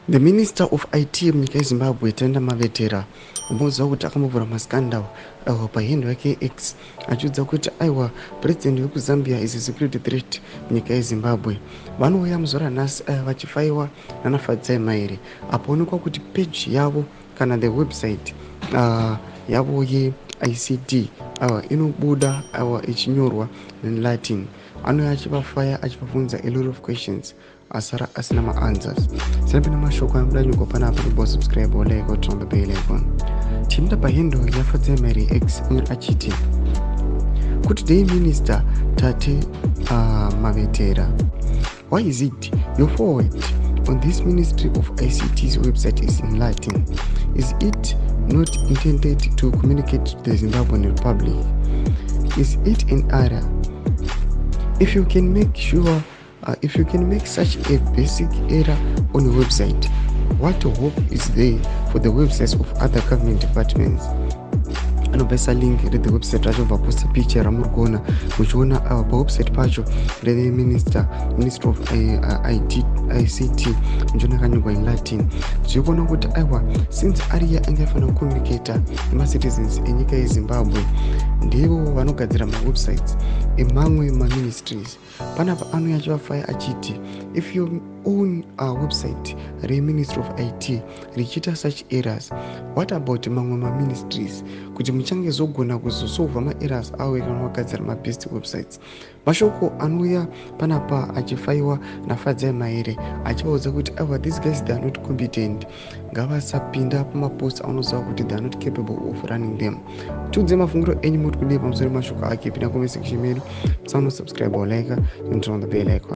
The Minister of IT munyika yeZimbabwe, Tenda Mavetera, unoziva kuti akambovhura mascandal pahandle yake X, achiudza kuti aiwa, president vekuZambia is a security threat munyika yeZimbabwe. Vanouya muzuva ranhasi vachifaiwa nanaFadzai Mairi, apo onekwa kuti page yavo kana the website yavo yeICT inobuda ichinyorwa neLatin. Anouya achivafaya, achivabvunza a lot of questions, asara asina maanswers. Sanapinda mashoko anobuda nyugwa panapa, kubo subscribe, like, turn on the bell icon. Chimuda pahandle yaFadzai Mairi X achiti, "Good day, Minister Tate Mavetera. Why is it your forward on this Ministry of ICT's website is in Latin? Is it not intended to communicate to the Zimbabwean Republic? Is it an error? If you can make such a basic error on a website, what hope is there for the websites of other government departments?" Anobvaisa link rethe website racho, bva posta picture ramuri kuona, muchiona pawebsite pacho reminister, Minister of IT, ICT, muchiona yakanyorwa in Latin. Zviri kuona kuti aiwa, since ariye anga aifanira kucommunicata nemacitizens enyika yeZimbabwe, ndivo vanogadzira mawebsites emamwe maministries. Panapa anouya achivafaya achiti if your own website reMinistry of IT richiita such errors, what about mamwe maministries, kuti muchange zogona kuzosolva maerrors avo kana vagadzira mabest websites? Mashoko anouya panapa achifaiwa naFadzai Maere, achivaudza kuti aiwa, these guys, they are not competent, ngavasapinda pamapost anoziva kuti they are not capable of running them. Tiudze mafungiro enyu, muri kudii pamusoro emashoko ake? Pinda comment section medu, musanosubscribe or like and turn on the bell icon.